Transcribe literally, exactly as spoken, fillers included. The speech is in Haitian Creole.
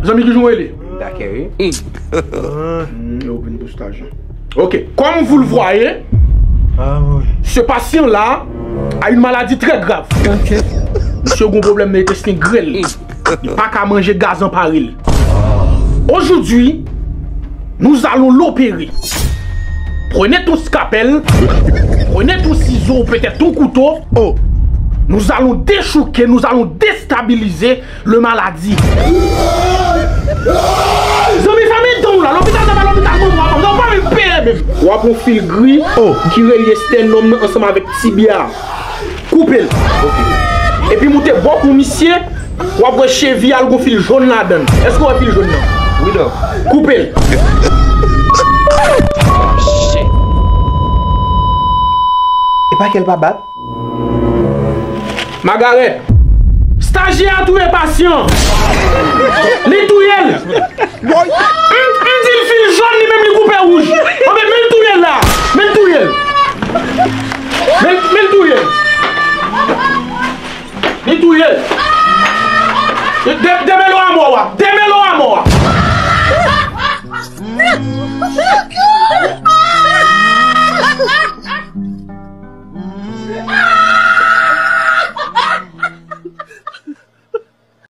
Zanmi, ki jan w rele? Dakè, wi. Hmm, yo vin pou staj la. Ok, comme vous le voyez, ce patient-là a une maladie très grave. Misye gen pwoblèm nan entesten grèl. Li pa ka manje gaz anpare l. Aujourd'hui, nous allons l'opérer. Prenez ton scalpel, prenez ton ciseau ou peut-être ton couteau. Oh. Nous allons déchouquer, nous allons déstabiliser le maladie. Zanmi, fèmen dan w la, lopital sa pa lopital manman w, non, pa menm peye menm. W ap yon fil gri ki relye stènòm nan ansanm avèk tibya. Koupe l. Epi moute bò kou misye, w ap wè chevi a l gon fil jòn ladan l. Èske w wè fil jòn nan? Wi, dòk. Koupe l. E pa kè l pa bat? Magarèt, stajyè a touye pasyan. Li touye l. M, m di l fil jòn, li menm li koupe wouj. Anben, men l touye l la. Men l touye l. Men, men l touye l. Li touye l. De, de, demen lo a mò a. Demen